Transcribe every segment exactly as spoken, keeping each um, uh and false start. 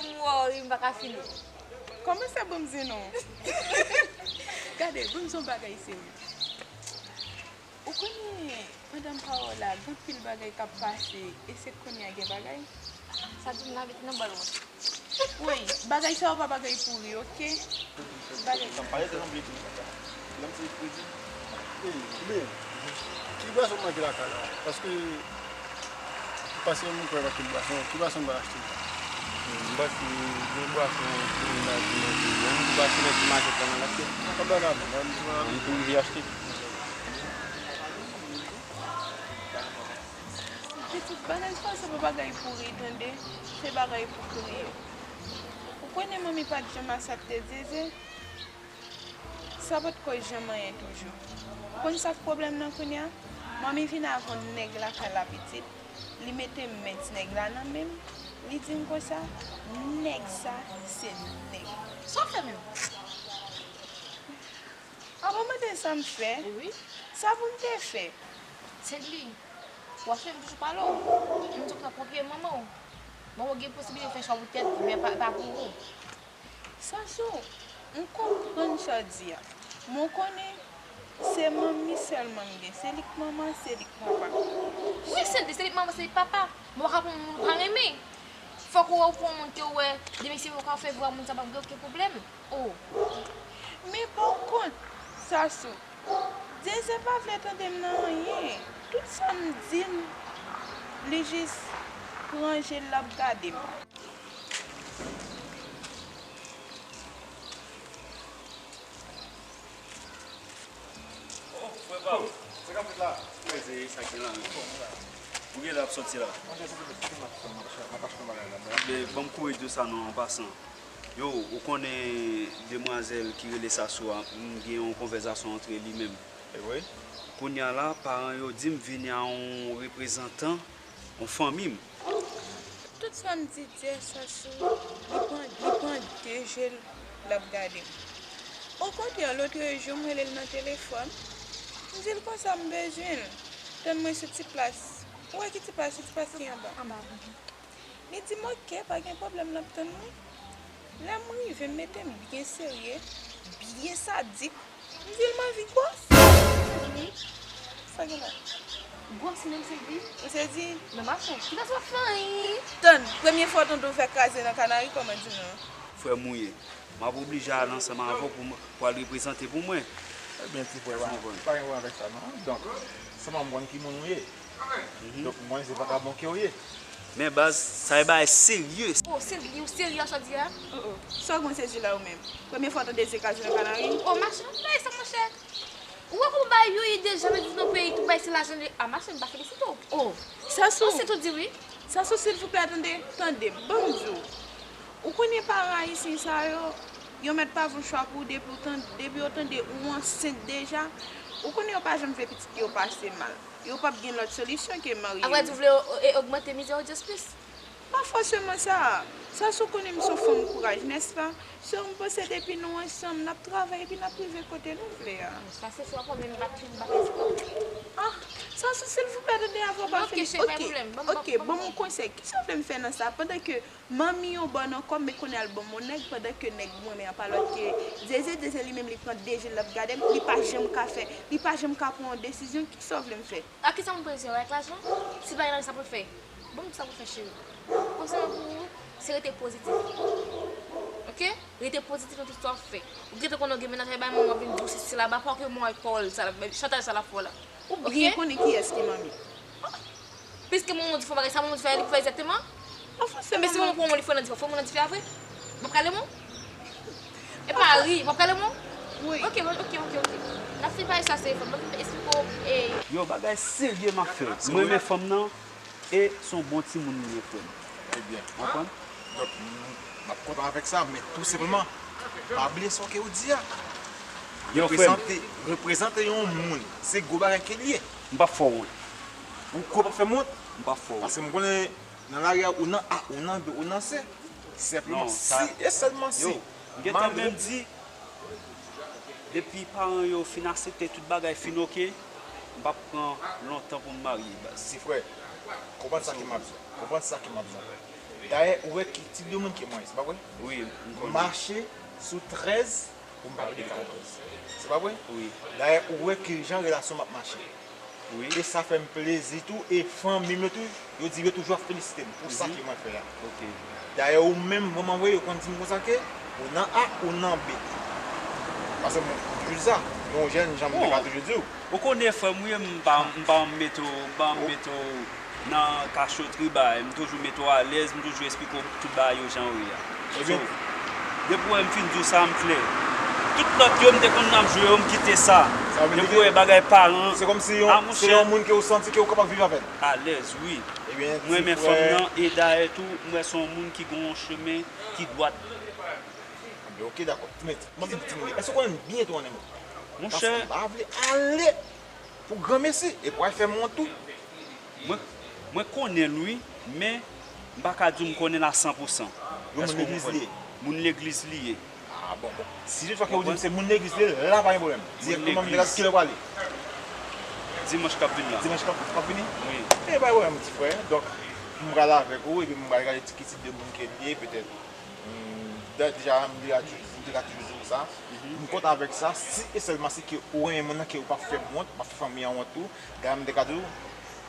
Woy, m pa ka fini. Kòman sa, ban m zen non? Gade, ban m di w yon bagay serye. Ou konnen, pandan m pa wè w la, gen anpil bagay k ap pase, e se kounye a gen bagay? Sa di m nan mete nan bòl mwen. Wi, bagay sa yo pa bagay pouri, oke? Bagay. Sa pale de yon biten. Lè m se kredi. Ey, men, ki bwason m manje lakay la? Paske, paske m kwè nan ki bwason, ki bwason m va achte? M panse gen bwason pou m manje, manje, yon bwason ki mache kòman l achte. Anba la, anba la. M tou rive achte. Pitit, bagay sa se pa bagay pouri, tande. Se bagay pou kriye. Ou konnen manmi pa t janm asepte Zeze. Sa potko janm anyen toujou. Ou konn sa k pwoblèm nan kounye a? Manmi vin avè yon nèg lakay la pitit. Li mete men ti nèg la nan men m. Li di m konsa, nèg sa se nèg. Sa w fè menm? A, bon, mande sa m fè. Wi. Sa pou m te fè? Sendli, w ap fè m toujou pale w. M di w k ap kopye manman w. Manman w gen posiblite fè chwa pou tèt li, men pa, pa pou ou. Sasou, m konprann sa w di a. Men w konnen, se manmi sèlman m gen. Se li k manman, se li k papa. Wi, Sendli, se li k manman, se li k papa. Men w pa ka pran yon moun ou pa renmen. Fòk ou wè ou pran yon moun ke w wè, demen si ou ka fè vwa moun sa p ap gen okenn pwoblèm. Oh. Men pa kont, Sasou, Zeze pa vle tande m nan anyen. Tout sa m di l, li jis pran je l, l ap gade m. Oh, frè pa m. Sa k ap fèt la? Frè, se sa ki la. Ou gen lè ap sòti la? Monchè, se pou mwen, se pou mwen, m ap fè, m ap fè, m ap achte yon bagay la. Men ban m kouri di w sa non, an pasan. Yo, ou konnen demwazèl ki rele Sasou a, m gen yon konvèsasyon antre li menm. E wi. Kounye a la, paran yo di m vini a yon reprezantan yon fanmi m. Tout sa m di Dyè Sasou, li pran, li pran de je l, l ap gade m. Okontrè, lòt jou, m rele l nan telefòn. M di l konsa m bezwen l. Tann mwen sou ti plas. Ou wè ki ti plas, se ti plas ki anba. Anba. Li di m oke, pa gen pwoblèm, l ap tann mwen. Lè m rive, m mete m byen serye, byen sadik. M di l m anvi gwòs. Sa gen la? Gwòs menm se di? Ou se di? Nan mache. Kisa w ap fè? Tann, premye fwa w tande w fè kraze nan Kanari, kòman di non? Frè m ou ye. M ap oblije al ansanm avè w pou m, pou al reprezante pou mwen. Ebyen, ti frè, pa, pa gen pwoblèm avèk sa non. Donk, sèlman m konn ki moun ou ye. Donk, mwen se vakabon ke w ye. Men baz, sa e bagay serye. Oh, Sendli, ou serye a sa w di a? Oh, oh. Sa w konn sezi la ou menm? Premye fwa w tande se kraze nan Kanari? Oh, machann, bay sa, monchè. Ou wè kòman bagay yo ye deja, men di nan peyi, tout bagay se lajan li. Ah, machann, m pa felisite w. Oh, Sasou. Oh, se tou di wi. Sasou, silvouplè, tande, tande, ban m di w. Ou konnen paran ayisyen sa yo, yo mèt pa voun chwa pou ou depi w tan-, depi yo tande ou ansent deja. Ou konnen yo pa janm vle pitit yo pase mal. Yo p ap gen lòt solisyon ke marye yo. Apre di w vle o-, e-, ogmante mizè odyans plis? Pa fòseman sa. Sasou konnen m se yon fanm kouraj, nèspa? So, m panse depi nou ansanm, n ap travay epi n ap rive kote nou vle a. Sa se swa, men m pa, m pa fè espò. Ah, Sasou, silvouplè, tande, avan w pa fini. Ok, cheri, pa gen pwoblèm. Ban m, ok, ban m, ban m yon konsèy. Kisa w vle m fè nan sa? Pandan ke manmi yon bò nan kò m, men kounye a l ban m yon nèg, pandan ke nèg mwen renmen an pa lòt ke Zeze. Zeze li menm li pran de je l, l ap gade m, li pa janm ka fè, li pa janm ka pran yon desizyon. Kisa w vle m fè? Ak kisa moun prese yo? Ak lajan? Si pa gen lajan, sa pou fè? Bon, sa pou fè, cheri. Konsèy mwen pou ou, se rete pozitif. Oke? Rete pozitif nan tout sa w ap fè. Ou gentan konnen w gen mennaj, bay manman w ap vin di w sesi la, ba pa w ke mwen pawòl sa, chantaj sa l ap fè w la. Ou byen konnen kiyès ki manmi. Piske manman w di fè yon bagay, sa manman w di fè a, li pou fè egzakteman. Enben, si manman w pran w, li fè w nan dife, fè w nan dife a vre. M ap kale mwen? E pa ri, m ap kale mwen? Wi. Oke, oke, oke, oke. N ap fin pale sa, se fanm. M ap fin esplike w, e. Yo, bagay serye m ap fè. Mwen renmen fanm nan. E se yon bon timoun li ye, frè m. Ebyen. Ou konprann? Donk, m, m ap kontan avèk sa, men tou senpleman, pa bliye sa ke w di a. Yo, frè m. Reprezante, reprezante yon moun, se gwo bagay ke li ye. M p ap fè w wont. Ou kwè w p ap fè m wont? M p ap fè w wont. Paske m konnen nan lari a, ou nan A, ou nan B, ou nan C. Senpleman si e sèlman si. Yo, m gentan menm di, depi paran yo fin aksepte tout bagay fin oke, m p ap pran lontan pou m marye, baz. Ti frè, konprann sa ke m ap di w. Konprann sa ke m ap di w. Dayè, ou wè ki tip de moun ke mwen ye, se pa vre? Wi, m konnen. Mache sou trèz pou m pa pede katòz. Se pa vre? Wi. Dayè, ou wè ki jan relasyon m ap mache. Wi. E sa fè m plezi tou, e fanmi m yo tou, yo di yo toujou ap felisite m pou sa ke mwen fè a. Ok. Dayè, ou menm, vrèman vre, yo konn di m konsa ke ou nan A, ou nan B. Paske mwen, m toujou di sa, yon jèn, jan m te ka toujou di w. Ou konnen frè m, wi, m pa, m pa mete w, m pa mete w nan kachotri bay, m toujou mete w alèz, m toujou esplike w tout bagay yo jan yo ye a. So, depi w wè m fin di w sa, m klè. Tout lòt yo, m te konn ap jwe yo, m kite sa. Depi w wè bagay paran, se kòmsi yon, se yon moun ke w santi ke w kapab viv avè l. Alèz, wi. Mwen renmen fanm nan, e dayè tou, m wè se yon moun ki gen yon chemen ki dwat. Anben, ok, dakò. Men, mwen di w, timoun, èske w konnen m byen tou an Nègre? Monchè. Paske m pa vle ale pou granmesi, epi w al fè m wont tou. Mwen, mwen konnen l, wi, men m pa ka di w m konnen l a san pou san. Yon moun legliz li ye? Moun legliz li ye. Ah, bon, bon. Si toutfwa ke w di m se moun legliz li ye, la pa gen pwoblèm. Dirèkteman, m te ka di kilè w prale. Dimanch k ap vin la. Dimanch k ap, k ap vini? Wi. E pa gen pwoblèm, ti frè. Donk, m pral avèk ou, epi m pral gade ki tip de moun ke l ye, petèt. Hmm, de-, deja, m te ka toujou, m te ka toujou di w sa. M kontan avèk sa, si e sèlman si ke ou renmen moun nan, ke ou p ap fè m wont, p ap fè fanmi an wont tou. Dayè, m te ka di w,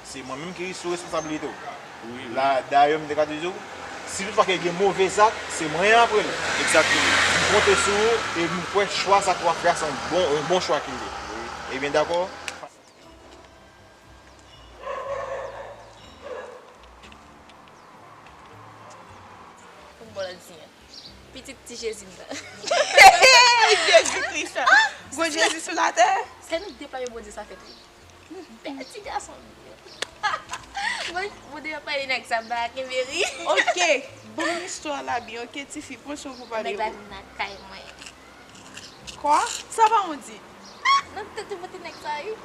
se mwen menm ki sou responsabilite w. Wi, wi. La, dayè, m te ka di w, si toutfwa ke gen move zak, se mwen an apre l. Egzakteman. M konte sou ou, e m kwè chwa sa ke w ap fè a, se yon bon, yon bon chwa ke l ye. Wi. Ebyen, dakò. Pou m ba w lòt di a. Pitit ti Jezi m nan. Jezi Kris! Gwo Jezi sou latè! Se nou de pa yo Bondye sa fèt wi. Bèl ti gason m ye. Bon, Bondye ap pale nèg sa ba kenbe ri. Ok, ban m istwa la byen, ok, tifi, pran swen pou pale. Nèg la vin lakay mwen. Kwa? Sa pa yon di? Ah, nan tèt ou pote nèg sa wi.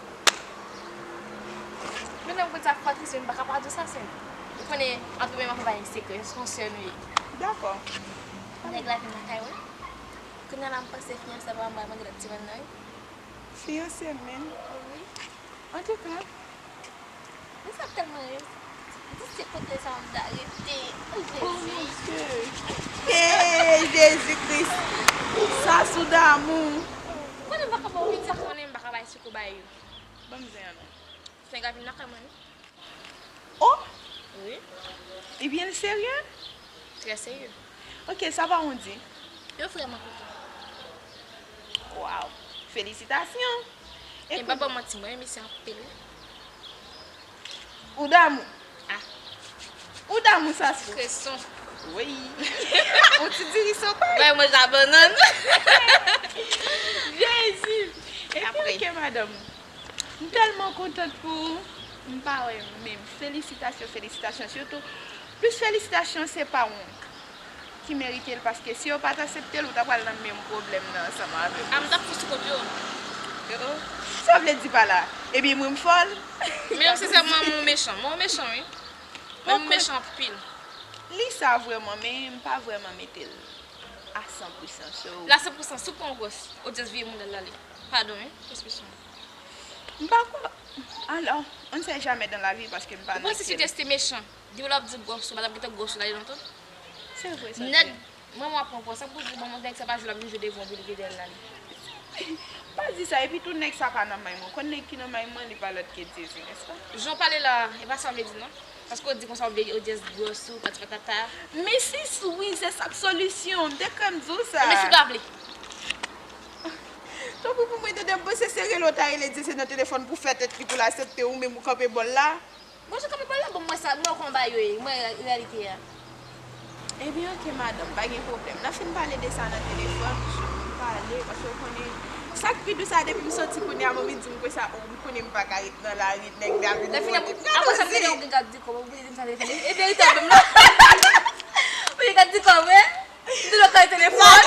Men nan konn sa Patrice, m pa ka pa di w sa, sè m. Ou konnen, antre menm an konpayi sekrè, se yon sè nou ye. Dakò. Nèg la vin lakay mwen. Kounye a la, m panse fiyanse pa m, m pral mande lòt ti moun nan wi. Fiyanse menm? Wi. Antouka, men sa tèlman rèd. Di se kote sa m ta rete. Oh, Jezi. Oh, mon Dieu. Hey, Jezi Kris. Sa sou damou. Konnen m pa ka ba w vin sa. Konnen m pa ka bay sekou bay yo. Ban m zen an non. Fè gavin nan kay mwen wi. Oh! Wi. Ebyen, l serye? Trè serye. Ok, sa pa yon di. Yo vrèman kontan. Waw! Felisitasyon! E m pa ba w manti, mwen renmen misye anpil wi. Ou damou? Ah. Ou damou sa sou? Kreson. Wi. Yon ti diri sante. Bay mwen ja bannann. Jezi! Epi, ok, madanm. M tèlman kontan pou ou. M pa wè menm. Felisitasyon, felisitasyon. Sitou, plis felisitasyon se pa w ki merite l, paske si yo pa t aksepte l, ou ta pral nan menm pwoblèm nan ansanm avè m. A, m t ap fous sou kont yo. Oh, oh. Sa w vle di pa la? Ebyen, mwen m fòl? Men yo sensèman, mwen mechan. Mwen mechan, wi. Mwen mechan anpil. Li sa vrèman, men m pa vrèman mete l a san pou san, so. La san pou san, si w pran yon gwòs, odyans vire modèl la li. Padon, wi, pou ekspresyon an. M pa kwè. Alò, on ne sait jamais dans la vie, paske m pa nan. Ou panse si w te rete mechan, di w l ap di gwòs ou, pa t ap gentan gwòs ou la, li lontan? Se vre, sa vre. Nèg, mwen, mwen ap pran pòz. Sa pou di, bon, nèg sa pa jwe, l ap vin jwe devan w pou li vide l la, li. Pa di sa, epi tou, nèg sa pa nan may mwen. Konn nèg ki nan may mwen, li pa lòt ke Jezi, nèspa? Jan w pale la, e pa sa w vle di, non. Paske w di konsa w vle odyans gwòs ou, pati patata. Men si wi, se sa k solisyon, m te kwè m di w sa. Men si w pa vle. Tankou pou mwen tande m panse se rele w ta rele Dye se nan telefòn pou fè tèt li pou l aksepte ou menm ou kanpe bò l la. Mwen jan kanpe bò l la, bon mwen sa, mwen konn bagay yo ye, mwen reyalite a. Ebyen ok madanm, pa gen pwoblèm. N a fin pale de sa nan telefòn, m pale, paske w konnen, sa k pi dous a depi m soti kounye a, manmi di m konsa, o, m konnen m pa ka ret nan lari, nèg la vin monte. Lè fini, apre sa, m tande yon grenn k ap di kòman, ou vle di m sa telefòn, e verite a menm non. Ou grenn k ap di kòman? M di l ou kay telefòn.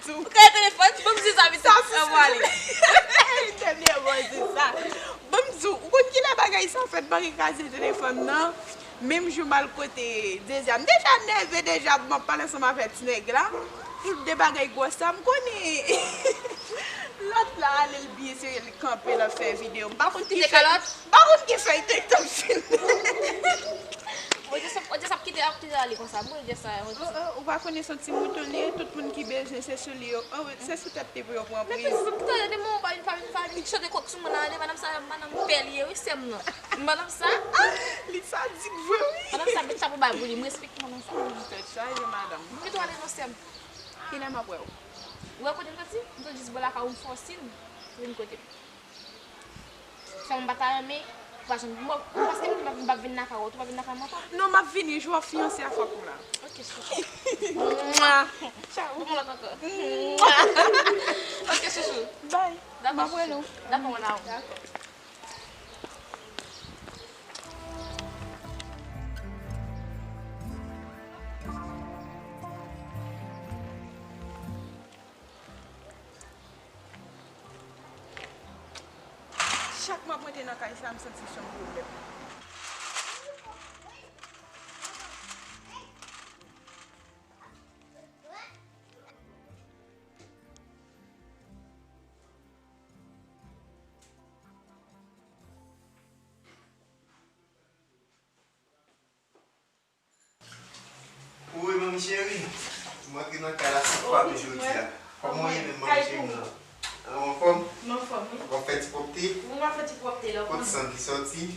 Ou kay telefòn, bon m di sa vit. Sa sou anvwa li. Dènye mwen di sa. Bon m di w, ou konn kilè bagay sa fèt, m pa gen kraze telefòn nan. Menm jou m al kote Dezi a, m deja nève deja, m ap pale ansanm avè ti nèg la. Pou de bagay gwòs sa, m konnen. Lòt la ale l byen serye, li kanpe, l ap fè videyo. M pa konn ki fè, m pa konn ki fè l te k t ap filme. Odyans ap, odyans ap kite, ap kite ale konsa. Bon, odyans sa, yon ti. Oh, oh, ou pa konnen se yon ti mouton li ye, tout moun ki bezwen se sou li yo. Oh, se sou tèt li pou yo pran priz. Men tout moun ki tande demen ou pa vin, pa vin, pa vin chante kòk sou moun nan, ale, madanm sa, madanm pè li ye, wi, sè m nan. Madanm sa, ah! Li sadik vre, wi. Madanm sa, met chapo ba pou li, m respekte madanm sa. Tèt chaje, madanm. Kite w ale non, sè m. Kilè m ap wè w? Ou wè kote m soti? M sot jis bò lakay ou, m fòse m vin kote m. Sèlman m pa ta renmen, ou pa janm, mwen, ou paske m di m p ap vin lakay ou, ou pa vin lakay mwen ankò? Non, m ap vini, jou w ap fiyanse a fòk m la. Ok, chouchou. Mwa. Tchao. Bon, lòt ankò. Mwa. Ok, chouchou. Bye. Dakò, m ap wè nou. Dakò, mon amour. Dakò. Chak m ap rantre nan kay sa, m santi se yon pwoblèm. Wi, manmi cheri. M antre nan kay la san pwoblèm jodi a. Kòman w ye menm, manmi cheri m nan? An, w anfòm? M anfòm, wi. W ap fè ti pwòpte? Wi, m ap fè ti pwòpte la. Kote san ki sòti?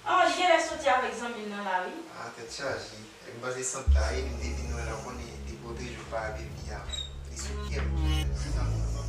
Oh, li genlè soti avèk zanmi l nan la, wi. Ah, tèt chaje. M panse sant la ye, m te vin wè la, w konnen depi w te jwenn pa bebi a, li sou kè m.